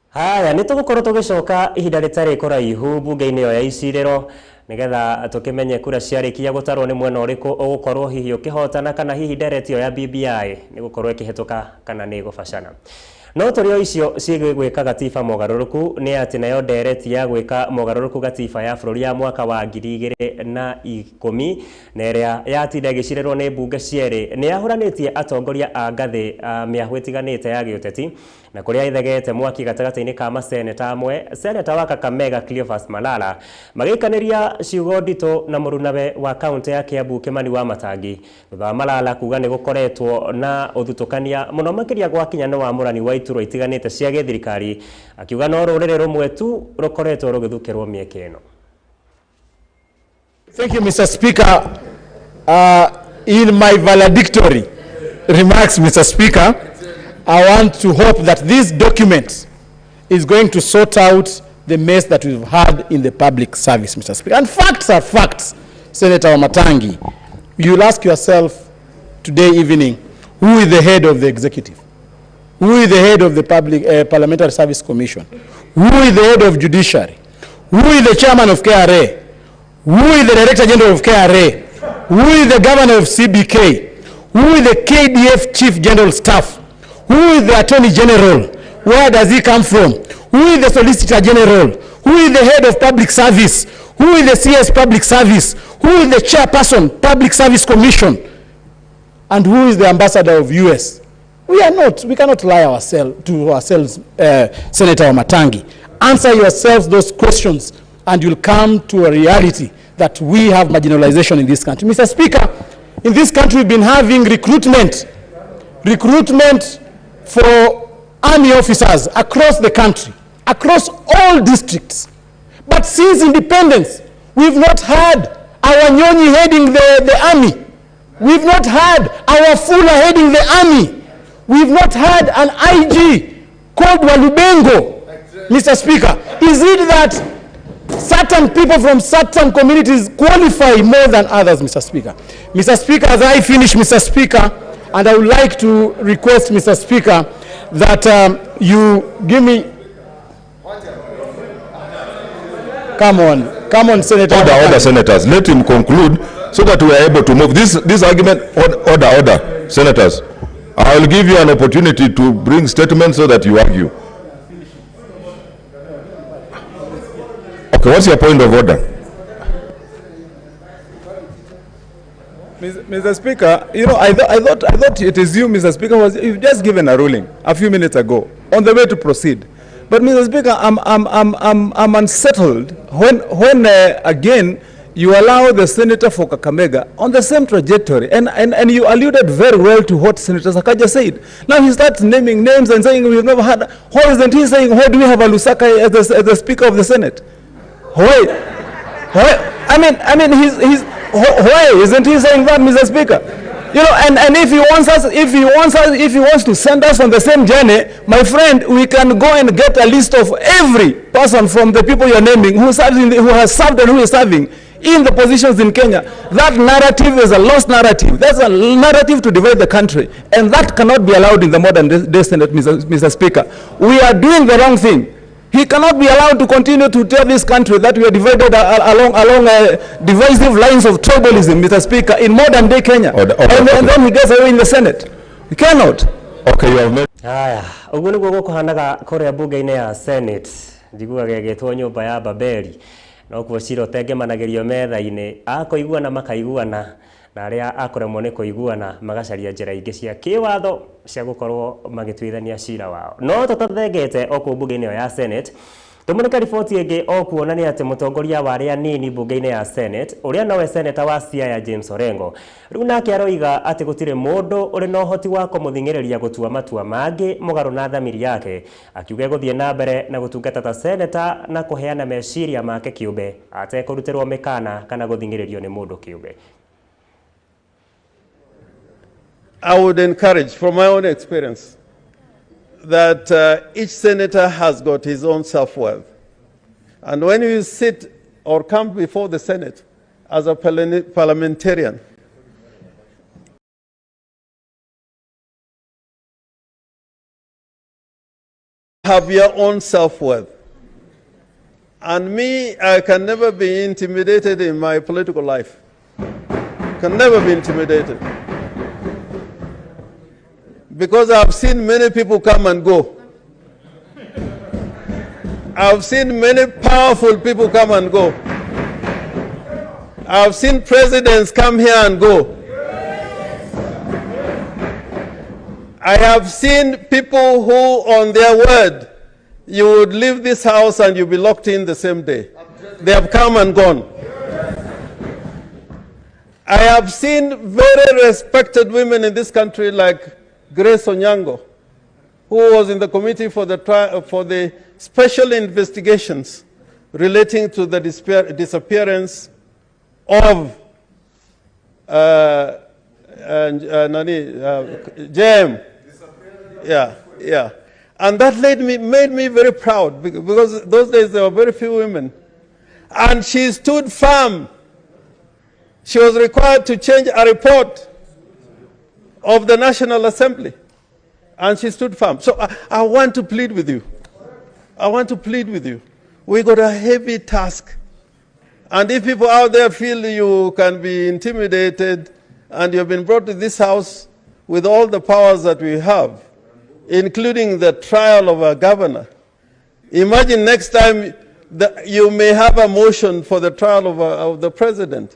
Haya, nĩ tũgũkorwo tũgĩcoka ihinda rĩtarĩ kũraihu mbunge-inĩ ĩyo ya icirĩro nĩgetha tũkĩmenye kura ciarĩkia gũtarwo nĩ mwena ũrĩkũ ũgũkorwo hihi ũkĩhotana kana hihi ndereti ĩyo ya BBI nĩ gũkorwo ĩkĩhĩtũka kana nĩ ĩgũbacana. No tũrĩ o icio ciĩgiĩ gwĩka gatiba mogarũrũku nĩ atĩ nayo ndereti ya gwĩka mogarũrũku gatiba ya bũrũri ya mwaka wa 2010 na ĩrĩa yatinda ĩgĩcirĩrwo nĩ mbunge cierĩ nĩ yahũranĩtie atongoria a ngathĩ mĩahũ ĩtiganĩte ya gĩũteti na kũrĩa ĩthegete mwaki gatagatĩ-inĩ ka maseneta amwe. Seneta wa Kakamega Cleophas Malala magĩikanĩria ciugo nditũ na mũrunawe wa kaũntĩ ya Kiambu Kimani wa Matangi thutha wa Malala kuga nĩ gũkoretwo na ũthutũkania mũno makĩria gwakinya nĩ wamũrani wa iturwa itiganĩte cia gĩthirikari, akiuga no rũrĩrĩ rũmwe tu rũkoretwo rũgĩthukĩrwo mĩeke ĩno. Thank you, Mr. Speaker. In my valedictory remarks, Mr. Speaker, I want to hope that this document is going to sort out the mess that we've had in the public service, Mr. Speaker. And facts are facts, Senator Wamatangi. You'll ask yourself today evening, who is the head of the executive? Who is the head of the Public Parliamentary Service Commission? Who is the head of judiciary? Who is the chairman of KRA? Who is the Director General of KRA? Who is the governor of CBK? Who is the KDF Chief General Staff? Who is the Attorney General? Where does he come from? Who is the Solicitor General? Who is the head of public service? Who is the CS Public Service? Who is the chairperson, Public Service Commission? And who is the ambassador of US? We are not, we cannot lie ourselves to ourselves, Senator Wamatangi. Answer yourselves those questions and you'll come to a reality that we have marginalization in this country. Mr. Speaker, in this country we've been having recruitment for army officers across the country, across all districts. But since independence, we've not had our Nyonyi heading the army. We've not had our Fula heading the army. We've not had an IG called Walubengo, Mr. Speaker. Is it that certain people from certain communities qualify more than others, Mr. Speaker? Mr. Speaker, as I finish, Mr. Speaker, and I would like to request, Mr. Speaker, that you give me... Come on, come on, Senator. Order, order, senators. Let him conclude so that we are able to move. This argument, order, order, senators. I will give you an opportunity to bring statements so that you argue. Okay, what's your point of order? Mr. Speaker, you know, I thought it is you, Mr. Speaker, was you've just given a ruling a few minutes ago on the way to proceed. But Mr. Speaker, I'm unsettled when again you allow the senator for Kakamega on the same trajectory, and you alluded very well to what Senator Sakaja said. Now he starts naming names and saying we've never had. Why isn't he saying, why do we have a Lusaka as the Speaker of the Senate? Why? Why? I mean, he's why isn't he saying that, Mr. Speaker? You know, and if he wants us, if he wants to send us on the same journey, my friend, we can go and get a list of every person from the people you're naming who serves in the, who has served and who is serving in the positions in Kenya. That narrative is a lost narrative. That's a narrative to divide the country, and that cannot be allowed in the modern day Senate, Mr. Speaker. We are doing the wrong thing. He cannot be allowed to continue to tell this country that we are divided along divisive lines of tribalism, Mr. Speaker, in modern day Kenya. Order, order, and then he gets away in the Senate. He cannot. Okay, you have made. Haya, ũguo nĩguo gũkũhanaga kũrĩa bunge-inĩ ya Senate. Njiguaga ĩgĩtwo nyũmba ya Babeli. No kuo cira ũtengemanagĩrio metha-inĩ, akũiguana makaiguana, na arĩa akũremwo nĩ kũiguana magacaria njĩra ingĩ cia kĩwatho cia gũkorwo magĩtuithania cira wao. No tũtathengete o kũu bunge-inĩ ĩyo ya Senate, tũmũrĩke riboti ĩngĩ o kuonania atĩ mũtongoria wa arĩa anini bunge-inĩ ya Senate, ũrĩa nowe seneta wa Siaya James Orengo, rĩu nake aroiga atĩ gũtirĩ mũndũ ũrĩ na ũhoti wa kũmũthing'ĩrĩria gũtua matua mangĩ mũgarũ na thamiri yake, akiuga egũthiĩ na mbere na gũtungata ta seneta na kũheana meciria make kĩũmbe atekũrutĩrwo mĩkana kana gũthing'ĩrĩrio nĩ mũndũ kĩũmbe. I would encourage, from my own experience, that each senator has got his own self-worth. And when you sit or come before the Senate as a parliamentarian, have your own self-worth. And me, I can never be intimidated in my political life. Can never be intimidated. Because I've seen many people come and go. I've seen many powerful people come and go. I've seen presidents come here and go. I have seen people who, on their word, you would leave this house and you'll be locked in the same day. They have come and gone. I have seen very respected women in this country like Grace Onyango, who was in the committee for the special investigations relating to the disappearance of JM. Yeah, yeah. And that made me very proud, because those days there were very few women. And she stood firm. She was required to change a report of the National Assembly. And she stood firm. So I want to plead with you. I want to plead with you. We got a heavy task. And if people out there feel you can be intimidated and you've been brought to this house with all the powers that we have, including the trial of a governor. Imagine next time you may have a motion for the trial of the president.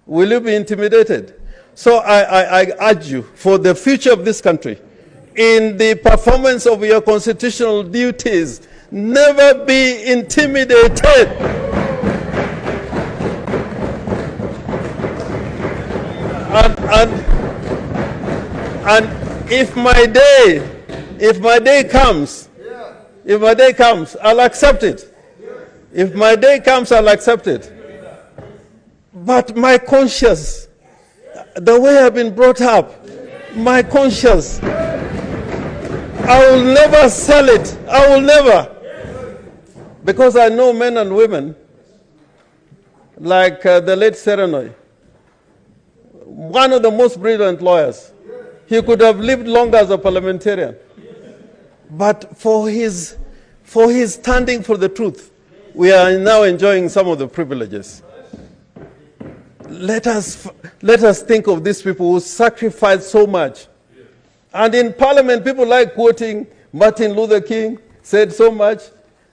Will you be intimidated? So I urge you, for the future of this country, in the performance of your constitutional duties, never be intimidated. And if my day comes, I'll accept it. If my day comes, I'll accept it. But my conscience, the way I've been brought up, my conscience, I will never sell it. I will never. Because I know men and women like the late Serenoi, one of the most brilliant lawyers. He could have lived longer as a parliamentarian. But for his standing for the truth, we are now enjoying some of the privileges. Let us think of these people who sacrificed so much. And in parliament, people like quoting Martin Luther King said so much.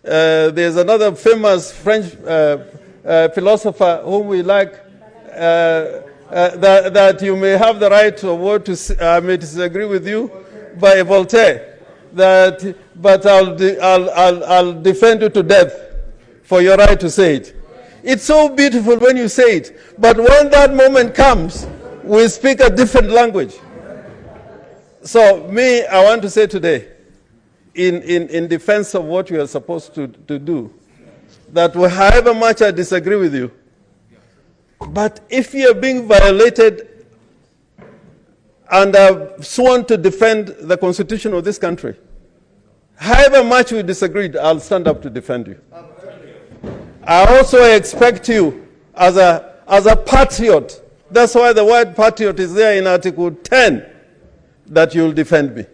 There's another famous French philosopher whom we like, that you may have the right to word to, I may disagree with you, by Voltaire, but I'll defend you to death for your right to say it. It's so beautiful when you say it, but when that moment comes, we speak a different language. So me, I want to say today, in defense of what we are supposed to do, that however much I disagree with you, but if you are being violated and are sworn to defend the constitution of this country, however much we disagreed, I'll stand up to defend you. I also expect you as a patriot, that's why the word patriot is there in Article 10, that you'll defend me.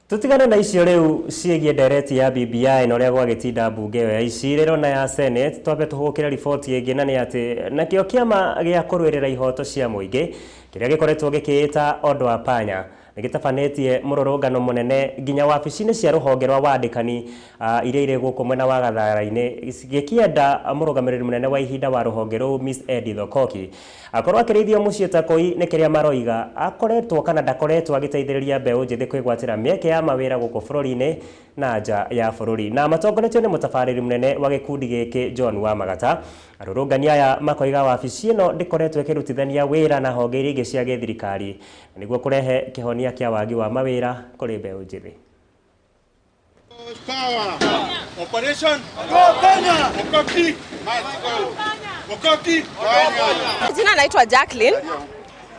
Tutigane na icio riu ciĩgiĩ ndereti ya BBI na ũrĩa gwagĩtinda mbunge ĩyo ya icirĩro na ya Senate, twambe tũhũkĩre riboti ĩngĩ, na nĩ atĩ nakĩo kĩama gĩa kũrũĩrĩra ihoto cia mũingĩ kĩrĩa gĩkoretwo gĩkĩĩta Ondo wa Panya nĩgĩtabanĩtie mũrũrũngano mũnene nginya wabici-inĩ cia rũhonge rwa wandĩkani iria irĩ gũkũ mwena wa Gathara-inĩ, gĩkĩenda mũrũgamĩrĩri mũnene wa ihinda wa rũhonge rũu Miss Edith Okoki akorwo akĩrĩithio mũciĩ ta koi nĩ kĩrĩa maroiga akoretwo kana ndakoretwo agĩteithĩrĩria mbeũ njĩthĩ kwĩgwatĩra mĩeke ya mawĩra gũkũ bũrũri-inĩ na nja ya bũrũri. Na matongoretio nĩ mũtabarĩri mũnene wa gĩkundi gĩkĩ John Wamagata, arũrũngani aya makoiga wabici ĩno ndĩkoretwo ĩkĩrutithania wĩra na honge iria ingĩ cia gĩthirikari nĩguo kũrehe kĩhonia kĩa wagi wa mawĩra kũrĩ mbeũ njĩthĩ. Operation Go Kenya! Okoki! Okoki! Jina naitwa Jacqueline.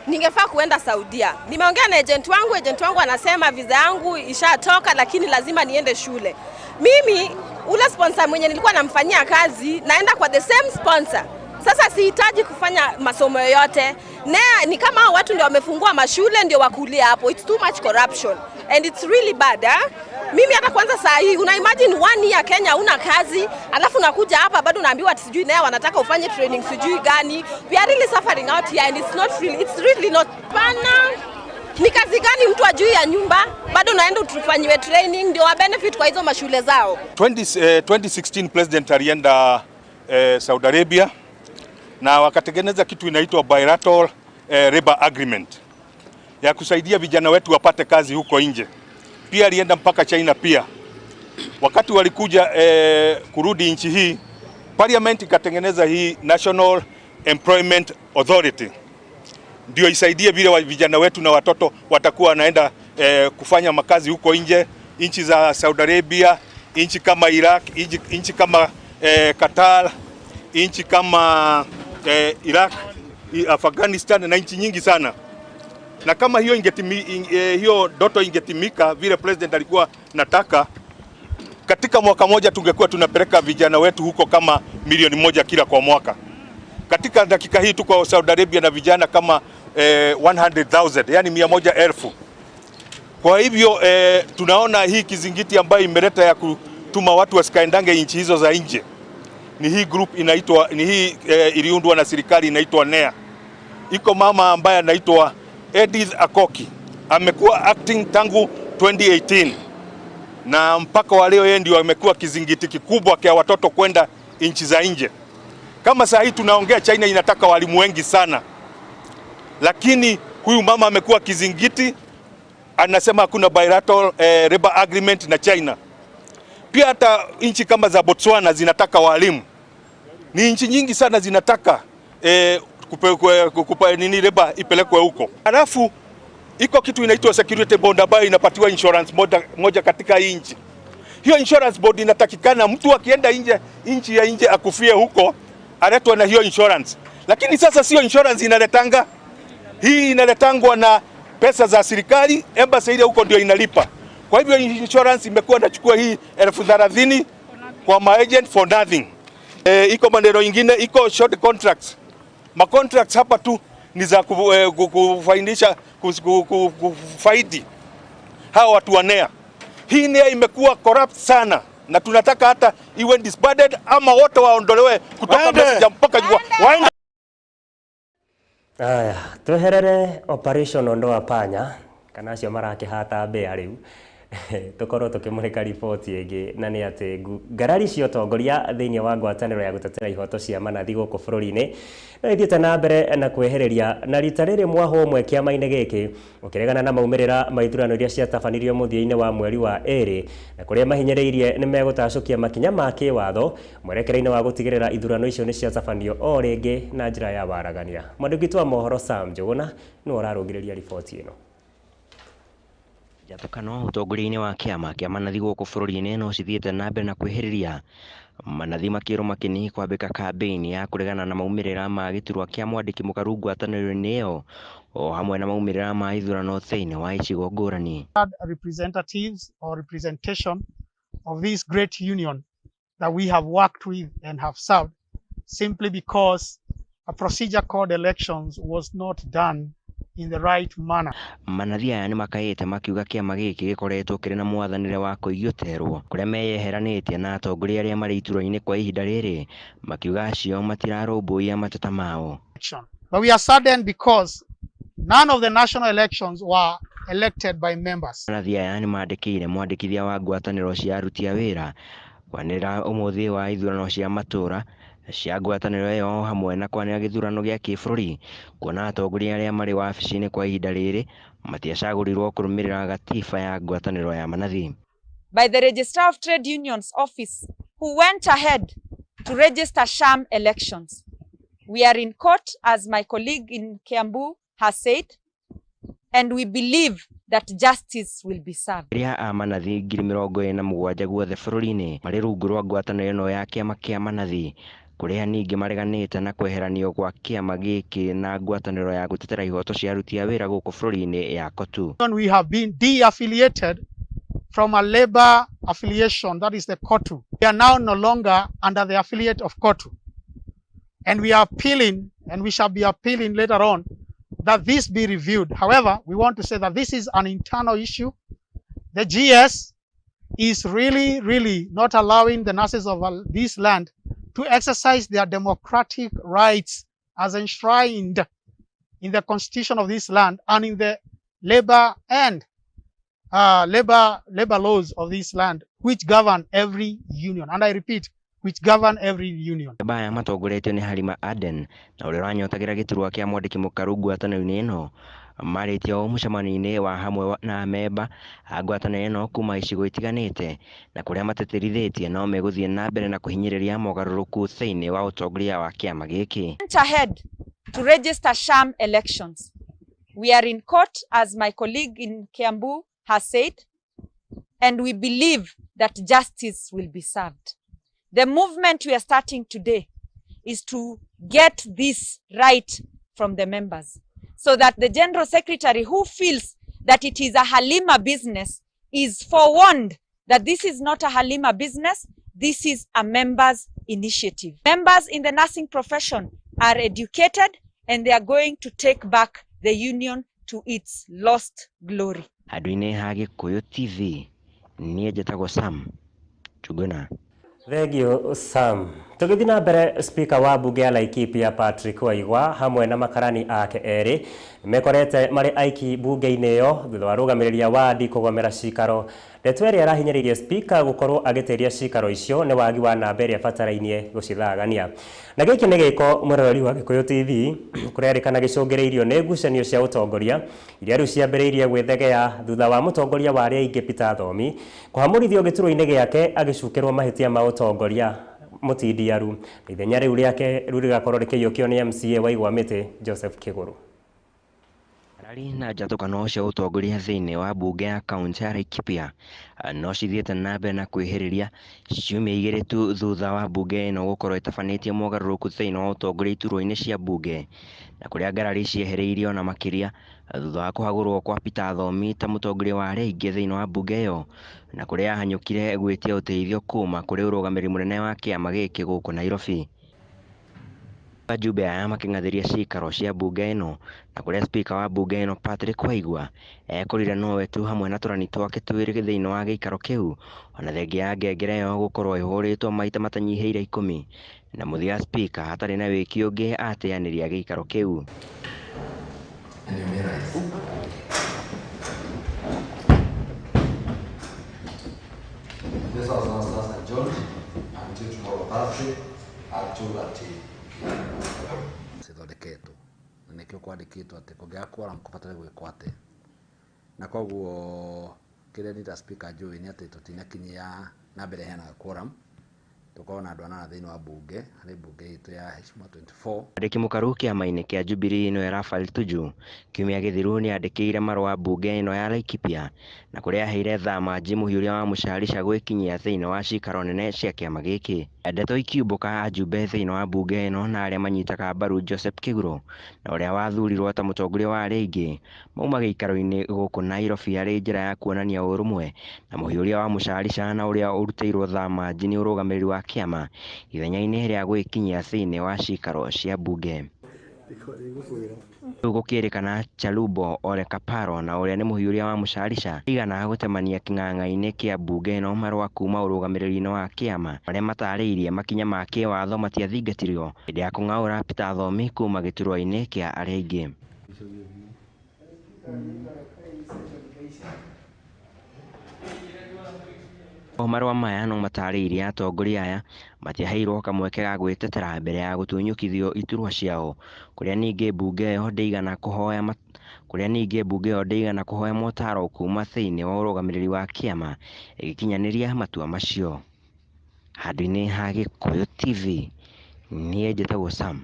Ningefaa kuenda Saudia. Nimeongea na agent wangu anasema visa yangu ishatoka lakini lazima niende shule. Mimi ule sponsor mwenye nilikuwa namfanyia kazi naenda kwa the same sponsor. Sasa sihitaji kufanya masomo yoyote. NEA ni kama hao watu ndio wamefungua mashule ndio wakulia hapo. It's too much corruption and it's really bad, eh? Mimi hata kwanza saa hii una imagine one year Kenya una kazi, alafu unakuja hapa bado unaambiwa ati sijui NEA wanataka ufanye training sijui gani. We are really suffering out here and it's not really, it's really not pana. Ni kazi gani mtu ajui ya nyumba bado unaenda utufanyiwe training ndio wa benefit kwa hizo mashule zao. 2016 President alienda Saudi Arabia na wakatengeneza kitu inaitwa bilateral labor agreement ya kusaidia vijana wetu wapate kazi huko nje. Pia alienda mpaka China pia. Wakati walikuja kurudi nchi hii, Parliament ikatengeneza hii National Employment Authority ndio isaidie vile vijana wetu na watoto watakuwa wanaenda kufanya makazi huko nje, nchi za Saudi Arabia, nchi kama Iraq, nchi kama Qatar, nchi kama Iraq, Afghanistan na nchi nyingi sana. Na kama hiyo hiyo ndoto ingetimika vile president alikuwa nataka, katika mwaka moja tungekuwa tunapeleka vijana wetu huko kama 1,000,000 kila kwa mwaka. Katika dakika hii tuko Saudi Arabia na vijana kama 100,000, yani 100,000. Kwa hivyo tunaona hii kizingiti ambayo imeleta ya kutuma watu wasikaendange nchi hizo za nje ni hii group inaitwa, ni hii iliundwa na serikali inaitwa NEA. Iko mama ambaye anaitwa Edith Akoki, amekuwa acting tangu 2018 na mpaka wa leo yeye ndio amekuwa kizingiti kikubwa kwa watoto kwenda nchi za nje. Kama saa hii tunaongea, China inataka walimu wengi sana, lakini huyu mama amekuwa kizingiti, anasema hakuna bilateral labor agreement na China. Pia hata nchi kama za Botswana zinataka walimu. Ni nchi nyingi sana zinataka nini labor ipelekwe huko. Alafu iko kitu inaitwa security bond ambayo inapatiwa insurance moja katika hii nchi. Hiyo insurance bond inatakikana mtu akienda nje, nchi ya nje akufie huko, aletwa na hiyo insurance. Lakini sasa sio insurance inaletanga. Hii inaletangwa na pesa za serikali, embassy ile huko ndio inalipa. Kwa hivyo insurance imekuwa inachukua hii 30,000 kwa ma agent for nothing. Iko maneno ingine, iko short contracts. Ma contracts hapa tu ni za kufaidisha, kufaidi hawa watu wa NEA. Hii NEA imekuwa corrupt sana na tunataka hata iwe disbanded ama wote waondolewe kutoka message mpaka jua. Waende. Aya, tweherere operation ondoa panya kana acio marakihata mbĩa rĩu tukorwo tukimurika riboti ĩngĩ, na nĩ atĩ ngarari cia ũtongoria thĩinĩ wa ngwatanĩro ya gũtetera ihoto cia manathi gũkũ bũrũri-inĩ no ithiĩte na mbere na kwehereria na rita rĩrĩ mwahũ ũmwe kĩama-inĩ gĩkĩ ũkĩregana na maumĩrĩra ma ithurano iria ciatabanirio mũthia-inĩ wa mweri wa ĩrĩ, na kũrĩa mahinyĩrĩirie nĩ megũtacũkia makinya ma kĩwatho mwerekera-inĩ wa gũtigĩrĩra ithurano icio nĩ ciatabanio o rĩngĩ na njĩra ya waragania. Mwandĩki witũ wa mohoro Sam Njũgũna nĩwe ũrarũngĩrĩria riboti ĩno. Njathũkano ũtongoria-inĩ wa kĩama kĩa manathi gũkũ bũrũri-inĩ no cithiĩte na mbere na kwĩhĩrĩria manathi makĩrwo makĩni kwambĩka kambĩini ya kũregana na maumĩrĩra ma gĩturwa kĩa mwandĩki mũkaru ngwatanĩro-inĩ ĩyo o hamwe na maumĩrĩra ma ithurano thĩinĩ wa icigo ngũrani. Representatives or representation of this great union that we have worked with and have served simply because a procedure called elections was not done in the right manner. Manathi aya nĩ makaĩte makiuga kĩama gĩkĩ gĩkoretwo kĩrĩ na mwathanĩre wa kũigio terwo kũrĩa meyeheranĩtie na atongoria arĩa marĩ iturwa-inĩ kwa ihinda rĩrĩ, makiuga acio matirarũmbũiya mateta mao. But we are saddened because none of the national elections were elected by members. Manathi aya nĩ mandĩkĩire mwandĩkithia wa ngwatanĩro cia aruti a wĩra kwanĩrĩra ũmũthĩ wa ithurano cia matũra cia ngwatanĩro ĩyo hamwe na kwanĩrĩra gĩthurano gĩa kĩbũrũri, kuona atongoria arĩa marĩ wabici-inĩ kwa ihinda rĩrĩ matiacagũrirwo kũrũmĩrĩra gatiba ya ngwatanĩro ya manathi. By the Registrar of Trade Unions office, who went ahead to register sham elections. We are in court, as my colleague in Kiambu has said, and we believe that justice will be served. Rĩa a manathi 27,000 guothe bũrũri-inĩ marĩ rungu rwa ngwatanĩro ĩno ya kĩama kĩa manathi, kũrĩa ningĩ mareganĩte na kweheranio gwa kĩama gĩkĩ na ngwatanĩro ya gũtetera ihoto cia aruti a wĩra gũkũ bũrũri-inĩ ya KOTU. We have been de-affiliated from a labor affiliation, that is the KOTU. We are now no longer under the affiliate of KOTU. And we are appealing, and we shall be appealing later on, that this be reviewed. However, we want to say that this is an internal issue. The GS is really, really not allowing the nurses of this land to exercise their democratic rights as enshrined in the constitution of this land and in the labor and labor laws of this land, which govern every union. And I repeat, which govern every union. Baya matongoretio ni Halima Aden na ũrĩa ũranyotagira gĩturwa kĩa mwandĩki mũkaru ngwatanĩro-inĩ ĩno marĩtie o mũcemanio-inĩ wa hamwe na amemba a ngwatanĩro ĩno kuma icigo itiganĩte na kũrĩa matĩtĩrithĩtie no megũthiĩ na mbere na kũhinyĩrĩria mogarũrũku thĩinĩ wa ũtongoria wa kĩama gĩkĩ. Went ahead to register sham elections. We are in court, as my colleague in Kiambu has said, and we believe that justice will be served. The movement we are starting today is to get this right from the members, so that the General Secretary, who feels that it is a Halima business, is forewarned that this is not a Halima business, this is a members' initiative. Members in the nursing profession are educated and they are going to take back the union to its lost glory. Handũ-inĩ ha Gĩkũyũ TV, niĩ njĩtagwo Sam Njuguna. Thengio Sam. Tũgĩthiĩ na mbere, speaker wa mbunge ya Laikipia Patrick Waigwa hamwe na makarani ake erĩ mekorete marĩ aiki mbunge-inĩ ĩyo thutha wa rũgamĩrĩria wadi kũgomera cikaro. Ndeto ĩrĩa ĩrahinyĩrĩirie speaker gũkorwo agĩtĩria cikaro icio nĩ wagi wa namba ĩrĩa ĩbatarainie gũcithagania. Na gĩkĩ nĩ gĩko mũroreri wa Gĩkũyũ TV kũrerĩkana gĩcũngĩrĩirio nĩ ngucanio cia ũtongoria iria rĩu ciambĩrĩirie gwĩthegea thutha wa mũtongoria wa arĩa aingĩ Peter Thomi kũhamũrithio gĩturwa-inĩ gĩake agĩcukĩrwo mahĩtia ma ũtongoria mũtindiaru. Ithenya rĩu rĩake rĩu rĩgakorwo rĩkĩiyũkio nĩ MCA wa Igwa Mĩtĩ Joseph Kĩgũrũ. Ngarari na njatũkano cia ũtongoria thĩinĩ wa mbunge ya kaũntĩ ya Laikipia no cithiĩte na mbere na kwĩhĩrĩria ciumia igĩrĩ tu thutha wa mbunge ĩno gũkorwo ĩtabanĩtie mogarũrũku thĩinĩ wa ũtongoria iturwa-inĩ cia mbunge na kũrĩa ngarari ciehereirio na makĩria thutha wa kũhagũrwo kwa Peter Thomi ta mũtongoria wa arĩa aingĩ thĩinĩ wa mbunge ĩyo na kũrĩa ahanyũkire gwĩtia ũteithio kuma kũrĩ ũrũgamĩrĩri mũnene wa kĩama gĩkĩ gũkũ Nairobi. Ajumbe aya makĩng'athĩria cikaro cia mbunge ĩno na kũrĩa speaker wa mbunge ĩno Patrick Waigwa ekorire nowe tu hamwe na tũrani twake twĩrĩ thĩinĩ wa gĩikaro kĩu ona thengia ya ngengere ĩyo gũkorwo ĩhũrĩtwo maita matanyihĩire 10 na mũthia speaker hatarĩ na wĩki ũngĩ ateanĩria gĩikaro kĩu. This house now stands adjourned until tomorrow Thursday at 2:30. Cithondeketwo na nĩkĩo kwandĩkĩtwo atĩ kũngĩaga quorum kũbataire gwĩkwo atĩa, na koguo kĩrĩa niĩ ta speaker njũĩ nĩ atĩ tũtinakinyia na mbere heanaga quorum, tũkorwo na andũ anana thĩinĩ wa mbunge harĩ mbunge itũ ya Heshima 24. Mwandĩki mũkaru kĩama-inĩ kĩa Jubilee ĩno Raphael Tuju kiumia gĩthiru nĩandĩkĩire marũa mbunge ĩno ya Laikipia na kũrĩa aheire thamanji mũhiũria wa mũcarica gwĩkinyia thĩinĩ wa cikaro nene cia kĩama gĩkĩ. Ndeto ikiumbũka ajumbe thĩinĩ wa mbunge ĩno na arĩa manyitaga mbaru Joseph Kĩgũrũ na ũrĩa wathurirwo ta mũtongoria wa arĩa aingĩ mauma gĩikaro-inĩ gũkũ Nairobi arĩ njĩra ya kuonania ũrũmwe na mũhiũria wa mũcarica na ũrĩa ũrutĩirwo thamanji nĩ ũrũgamĩrĩri wa kĩama ithenya-inĩ rĩa gwĩkinyia thĩinĩ wa cikaro cia mbunge. Rĩu gũkĩrĩkana Chalubo Ole Kaparo na ũrĩa nĩ mũhiũria wa mũcarica igana gũtemania kĩng'ang'a-inĩ kĩa mbunge ĩno marũa kuma ũrũgamĩrĩri-inĩ wa kĩama marĩa matarĩirie makinya ma kĩwatho matiathingatirio hĩndĩ ya kũng'aũra Peter Thomi kuma gĩturwa-inĩ kĩa arĩa aingĩ. Marũa maya no matarĩirie atongoria aya matiaheirwo kamweke ga gwĩtetera mbere ya gũtunyũkithio iturwa ciao kũrĩa ningĩ mbunge ĩyo ndĩigana kũhoya motaro kuma thĩinĩ wa ũrũgamĩrĩri wa kĩama ĩgĩkinyanĩria matua macio. Handũ-inĩ ha Gĩkũyũ TV, niĩ njĩtagwo Sam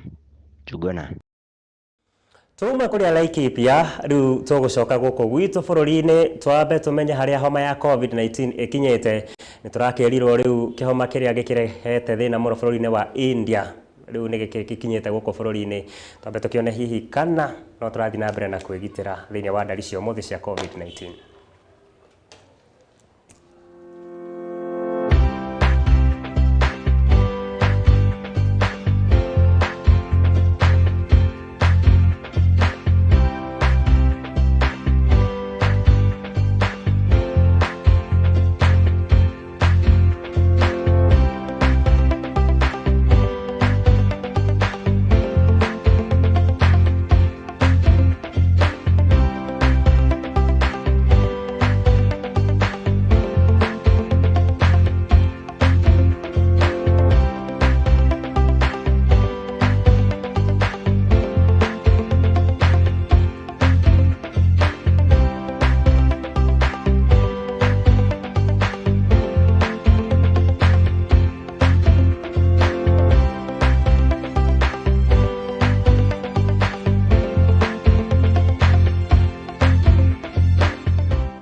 Njuguna. Tuma kũrĩa Laikipia rĩu tũgũcoka gũkũ gwitũ bũrũri-inĩ twambe tũmenye harĩa homa ya COVID-19 ĩkinyĩte. Nĩ tũrakĩrirwo rĩu kĩhoma kĩrĩa gĩkĩrehete thĩna mũno bũrũri-inĩ wa India rĩu nĩ gĩkinyĩte gũkũ bũrũri-inĩ. Twambe tũkĩone hihi kana no tũrathiĩ na mbere na kwĩgitĩra thĩinĩ wa ndari cia ũmũthĩ cia COVID-19.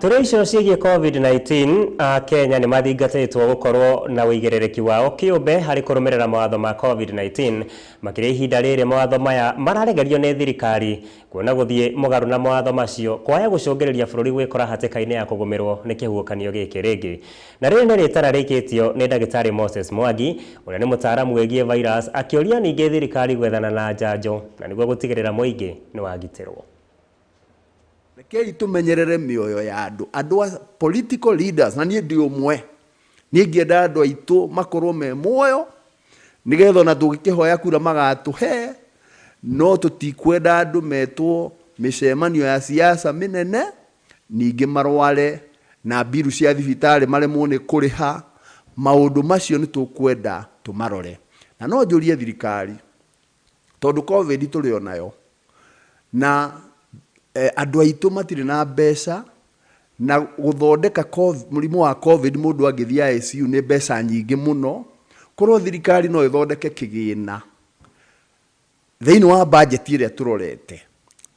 Tũrĩ icio ciĩgiĩ COVID-19, a Kenya nĩ mathingatĩtwo gũkorwo na ũigĩrĩrĩki wao kĩũmbe harĩ kũrũmĩrĩra mawatho ma COVID-19, makĩria ihinda rĩrĩ mawatho maya mararegerio nĩ thirikari kuona gũthiĩ mũgarũ na mawatho macio kwaya gũcũngĩrĩria bũrũri gwĩkora hatĩka-inĩ ya kũgũmĩrwo nĩ kĩhuhũkanio gĩkĩ rĩngĩ. Na rĩrĩ nĩ rĩtana rĩikĩtio nĩ ndagĩtarĩ Moses Mwangi ũrĩa nĩ mũtaaramu wĩgiĩ virus, akĩũria ningĩ thirikari gwethana na njanjo na nĩguo gũtigĩrĩra mũingĩ nĩ wagitĩrwo. Rekei tumenyerere mĩoyo ya andũ, andũ a political leaders, na niĩ ndĩ ũmwe. Niĩ ingĩenda andũ aitũ makorwo me muoyo nĩgetha ona tũngĩkĩhoya kura magatũhe, no tũtikwenda andũ metwo mĩcemanio ya siasa mĩnene ningĩ marware na mbiru cia thibitarĩ maremwo nĩ kũrĩha. Maũndũ macio nĩ tũkwenda tũmarore. Na no njũrie thirikari, tondũ COVID tũrĩ o nayo na andũ aitũ matirĩ na mbeca, na gũthondeka mũrimũ wa COVID mũndũ angĩthiĩ ICU nĩ mbeca nyingĩ mũno. Korwo thirikari no ĩthondeke kĩgĩna thĩinĩ wa budget ĩrĩa tũrorete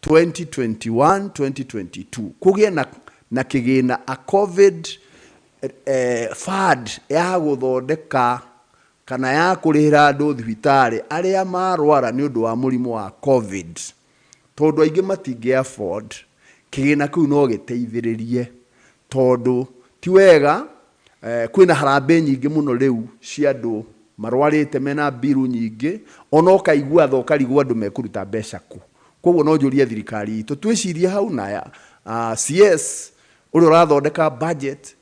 2021 2022, kũgĩe na kĩgĩna a COVID fund ya gũthondeka kana ya kũrĩhĩra andũ thibitarĩ arĩa marwara nĩ ũndũ wa mũrimũ wa COVID, tondũ aingĩ matingĩ afford. Kĩgĩna kĩu no gĩteithĩrĩrie, tondũ ti wega kwĩna harambee nyingĩ mũno rĩu cia andũ marwarĩte mena mbiru nyingĩ, ona ũkaigua tha ũkarigwo andũ mekũruta mbeca kũ. Koguo no njũrie thirikari itũ twĩcirie hau, na CS ũrĩa ũrathondeka budget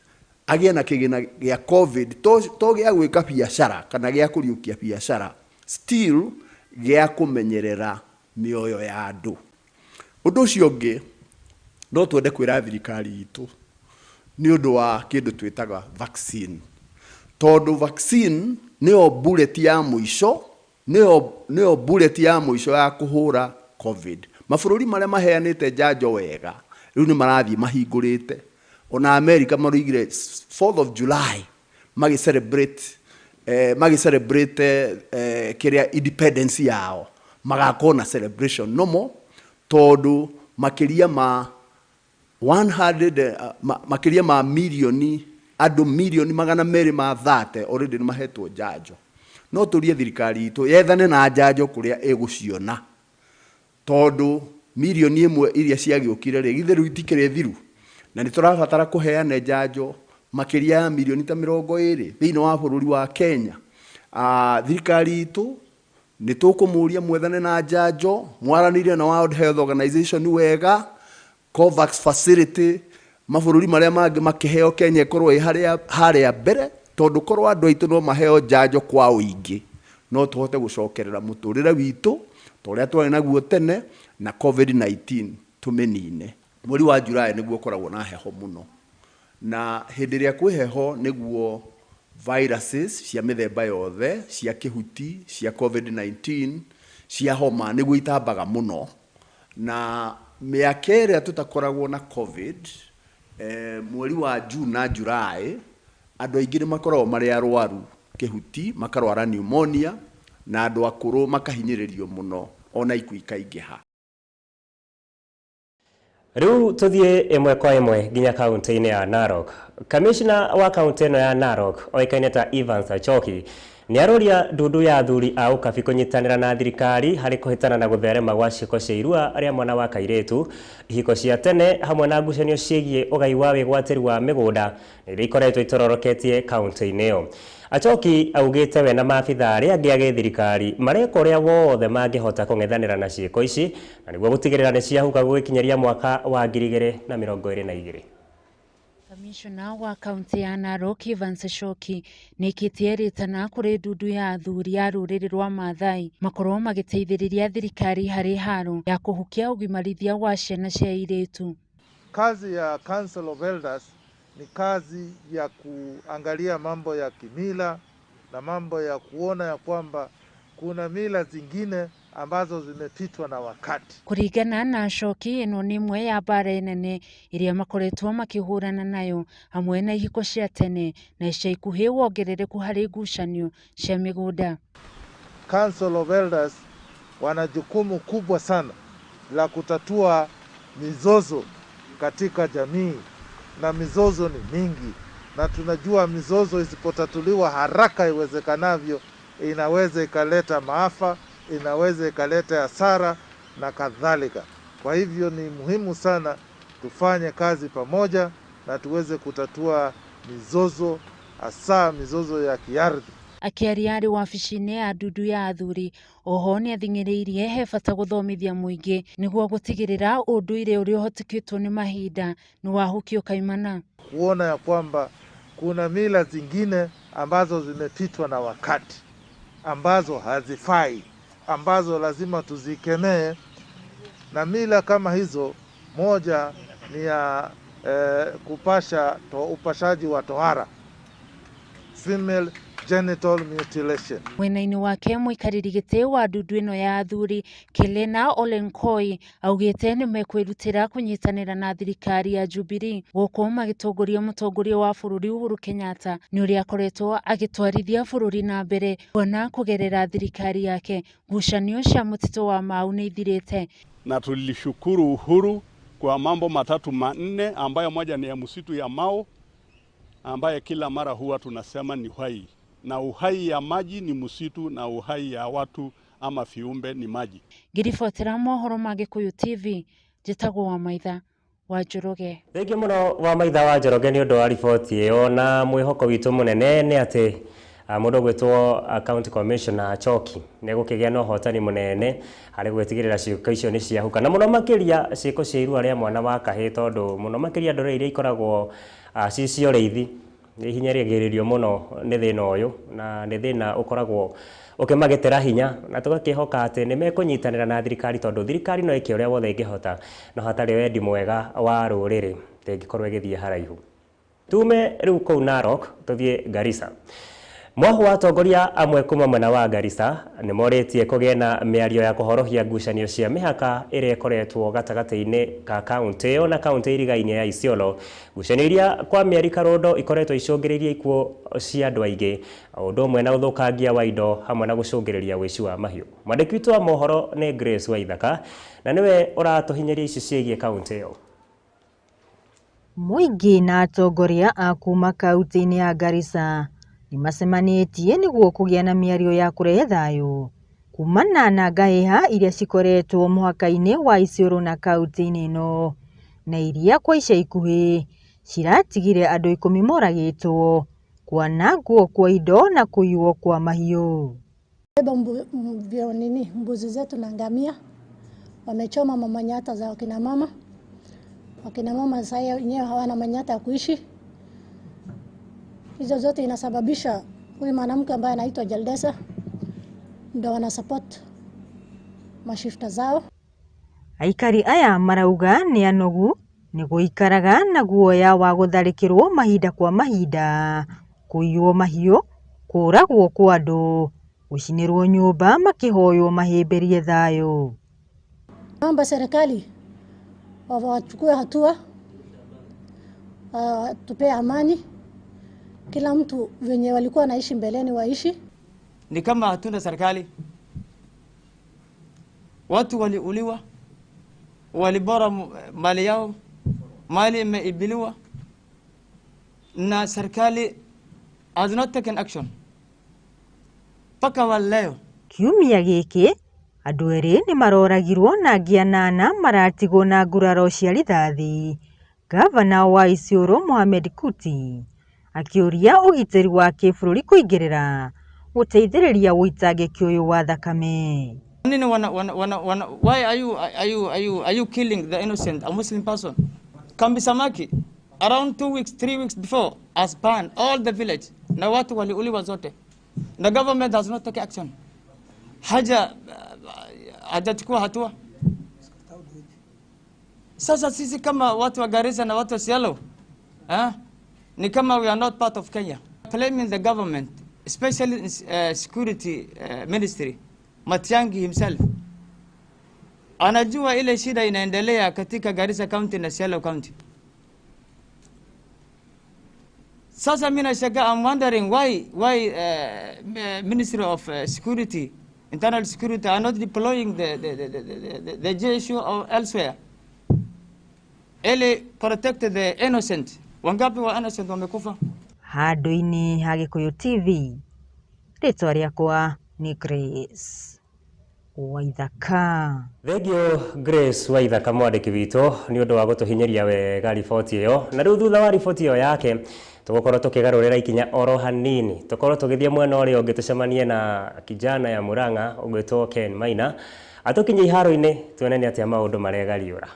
agĩe na kĩgĩna gĩa COVID, to gĩa gwĩka biacara kana gĩa kũriũkia biacara, still gĩa kũmenyerera mĩoyo ya andũ. Ũndũ ũcio ũngĩ no twende kwĩra thirikari itũ nĩ ũndũ wa kĩndũ twĩtaga vaccine, tondũ vaccine nĩyo bullet ya mũico, nĩyo bullet ya mũico ya kũhũra COVID. Mabũrũri marĩa maheanĩte njanjo wega rĩu nĩ marathiĩ mahingũrĩte. Ona America maroigire 4th of July magĩ celebrate kĩrĩa independence yao, magakorwo na celebration nomo, tondũ makĩria ma 100 makĩria ma milioni andũ milioni 230 already nĩ mahetwo njanjo. No tũrie thirikari itũ yethane na njanjo kũrĩa ĩgũciona, tondũ 1 million iria ciagĩũkire rĩ, githĩ rĩu itikĩrĩ thiru, na nĩ tũrabatara kũheana njanjo makĩria ya milioni ta 20 thĩinĩ wa bũrũri wa Kenya. Thirikari itũ nĩ tũkũmũria mwethane na njanjo, mwaranĩrie na World Health Organization wega, COVAX facility, mabũrũri marĩa mangĩ makĩheo, Kenya ĩkorwo ĩ harĩa mbere, tondũ korwo andũ aitũ no maheo njanjo kwa ũingĩ no tũhote gũcokerera mũtũrĩre witũ ta ũrĩa twarĩ naguo tene, na COVID-19 tũmĩnine. Mweri wa July nĩguo ũkoragwo na heho mũno, na hĩndĩ ĩrĩa kwĩ heho nĩguo viruses cia mĩthemba yothe cia kĩhuti, cia COVID-19, cia homa nĩguo itambaga mũno. Na mĩaka ĩrĩa tũtakoragwo na COVID, mweri wa June na July andũ aingĩ nĩ makoragwo marĩ arwaru kĩhuti, makarwara pneumonia, na andũ akũrũ makahinyĩrĩrio mũno, ona ikuũ ikaingĩha. Rĩu tũthiĩ ĩmwe kwa ĩmwe nginya kaunti-inĩ ya Narok. Kamishna wa kaunti ĩno ya Narok oĩkaine ta Evans Achoki nĩ aroria ndundu ya athuri a ũkabi kũnyitanĩra na thirikari harĩ kũhĩtana na gũtherema gwa ciĩko cia irua rĩa mwana wa kairĩtu, ihiko cia tene hamwe na ngucanio ciĩgiĩ ũgai wa wĩgwatĩri wa mĩgũnda iria ikoretwo itororoketie kaunti-inĩ ĩyo. Achoki augĩte we na maabitha arĩa angĩ a gĩthirikari mareka ũrĩa wothe mangĩhota kũng'ethanĩra na ciĩko ici na nĩguo gũtigĩrĩra nĩ ciahuka gũgĩkinyĩria mwaka wa 2022. Kamishna wa kaunti ya Narok Evans Shoki nĩkĩtie rĩtana kũrĩ ndundu ya athuri a rũrĩrĩ rwa Maathai makorwo magĩteithĩrĩria thirikari harĩ haro ya kũhukia ũgimarithia wa ciana cia airĩtu. Kazi ya Council of Elders ni kazi ya kuangalia mambo ya kimila na mambo ya kuona ya kwamba kuna mila zingine ambazo zimepitwa na wakati. Kũringana na Shoki, ĩno nĩ ĩmwe ya mbara nene ĩrĩa makoretwo makĩhũrana nayo hamwe na ihiko cia tene na ica ikuhĩ wongerereku harĩ ngucanio cia mĩgũnda. Council of Elders wana jukumu kubwa sana la kutatua mizozo katika jamii. na mizozo ni mingi, na tunajua mizozo isipotatuliwa haraka iwezekanavyo inaweza ikaleta maafa, inaweza ikaleta hasara na kadhalika. Kwa hivyo ni muhimu sana tufanye kazi pamoja na tuweze kutatua mizozo, hasa mizozo ya kiardhi. Akiaria arĩ wabici-inĩ ya ndundu ya athuri oho nĩathing'ĩrĩirie he bata gũthomithia mũingĩ nĩguo gũtigĩrĩra ũndũire ũrĩa ũhĩtũkĩtwo nĩ mahinda nĩwahukio kaimana. Kuona ya kwamba kuna mila zingine ambazo zimepitwa na wakati, ambazo hazifai, ambazo lazima tuzikemee. Na mila kama hizo, moja ni ya upashaji wa tohara, female genital mutilation. Mwena-inĩ wake mũikarĩri gĩtĩ wa ndundu ĩno ya athuri Kelena Olenkoi augĩte nĩmekwĩrutĩra kũnyitanĩra na thirikari ya Jubilee gũkũ magĩtongoria mũtongoria wa bũrũri Uhuru Kenyatta nĩ ũrĩa akoretwo agĩtwarithia bũrũri na mbere kuona kũgerera thirikari yake ngucanio cia mũtitũ wa Mau nĩ ithirĩte. Na tulishukuru Uhuru kwa mambo matatu manne, ambayo moja ni ya msitu ya Mau ambaye kila mara huwa tunasema ni uhai, na uhai ya maji ni msitu, na uhai ya watu ama viumbe ni maji. Ngiribotera mohoro ma Gikuyu TV, njĩtagwo Wamaitha wa Njoroge. Thengi mũno Wamaitha wa Njoroge nĩ ũndũ wa riboti ĩyo, na mwĩhoko witũ mũnene nĩ atĩ mũndũ ũgwĩtwo County Commissioner Choki nĩ egũkĩgĩa na ũhotani mũnene harĩ gwĩtigĩrĩra ciĩko icio nĩ ciahuka, na mũno makĩria ciĩko cia irua rĩa mwana wa kahĩĩ, tondũ mũno makĩria ndũrĩrĩ iria ikoragwo ci cia ũrĩithi nĩ hinyagĩrĩrio mũno nĩ thĩna ũyũ, na nĩ thĩna ũkoragwo ũkĩmagitĩra hinya, na tũgakĩhoka atĩ nĩ mekũnyitanĩra na thirikari, tondũ thirikari no ĩke ũrĩa wothe ĩngĩhota, no hatarĩ wendi mwega wa rũrĩrĩ ndĩngĩkorwo ĩgĩthiĩ haraihu. Tume rĩu kũu Narok tũthiĩ Garissa. Mwahu wa atongoria amwe kuma mwena wa Garissa nĩ morĩtie kũgĩe na mĩario ya kũhorohia ngucanio cia mĩhaka ĩrĩa ĩkoretwo gatagatĩ-inĩ ka kaũntĩ ĩyo na kaũntĩ irigaine ya Isiolo. Ngucanio iria kwa mĩeri karũndo ikoretwo icũngĩrĩirie ikuũ cia andũ aingĩ, ũndũ ũmwe na ũthũkangia wa indo hamwe na gũcũngĩrĩria ũici wa mahiũ. Mwandĩki witũ wa mohoro nĩ Grace Waithaka na nĩwe ũratũhinyĩria ici ciĩgiĩ kaũntĩ ĩyo. Mũingĩ na atongoria a kuma kaũntĩ-inĩ ya Garissa nĩmacemanĩtie nĩguo kũgĩa na mĩario ya kũrehe thayũ kumana na ngahĩha iria cikoretwo mũhaka-inĩ wa Isiolo na kaũntĩ-inĩ ĩno, na iria kwa ica ikuhĩ ciratigire andũ 10 moragĩtwo, kwanangwo kwa indo na kũiywo kwa mahiũ. Mbuzi zetu na ngamia wamechoma mamanyata za wakina mama. Wakina mama sasa wenyewe hawana manyata ya kuishi. Hizo zote inasababisha huyu mwanamke ambaye anaitwa Jaldesa ndo wana support mashifta zao. Aikari aya marauga nĩ anogu nĩ gũikaraga na guoya wa gũtharĩkĩrwo mahinda kwa mahinda, kũiywo mahiũ, kũũragwo kwa andũ, gũcinĩrwo nyũmba makĩhoywo mahĩmbĩrie thayũ. Naomba serikali wachukue hatua, tupee amani. Kila mtu venye walikuwa naishi mbeleni waishi. Ni kama hatuna serikali. Watu waliuliwa, walibora mali yao, mali imeibiliwa, na serikali has not taken action mpaka wa leo. Kiumia gĩkĩ andũ erĩ nĩ maroragirwo na angĩ anana maratigwo na nguraro cia rithathi. Gavana wa Isiolo Mohamed Kuti akĩũria ũgitĩri wa kĩbũrũri kũingĩrĩra gũteithĩrĩria ũitangĩki ũyũ wa thakame. Nini wana why are you killing the innocent, a Muslim person? Kambi Samaki around 2 weeks 3 weeks before has banned all the village na watu waliuliwa zote. The government has not taken action. Hajachukua hatua. Sasa sisi kama watu wa Garissa na watu wa Isiolo, ni kama we are not part of Kenya. Blaming the government, especially security ministry, Matiang'i himself. Anajua ile shida inaendelea katika Garissa County na Isiolo County. Sasa mimi nashangaa, I'm wondering why Ministry of Security, Internal Security are not deploying the JSU or elsewhere. Ele protect the innocent. Wangapi wa innocent wamekufa? Handũ-inĩ ha Gĩkũyũ TV, rĩtwa rĩakwa nĩ Grace Waithaka. Thengio Grace Waithaka mwandĩki witũ nĩ ũndũ wa gũtũhinyĩria wega riboti ĩyo. Na rĩu thutha wa riboti ĩyo yake tũgũkorwo tũkĩgarũrĩra ikinya oro hanini, tũkorwo tũgĩthiĩ mwena ũrĩa ũngĩ tũcemanie na kijana ya Murang'a ũgwĩtwo Ken Maina atũkinyie iharo-inĩ tuone nĩ atĩa maũndũ maregariũra.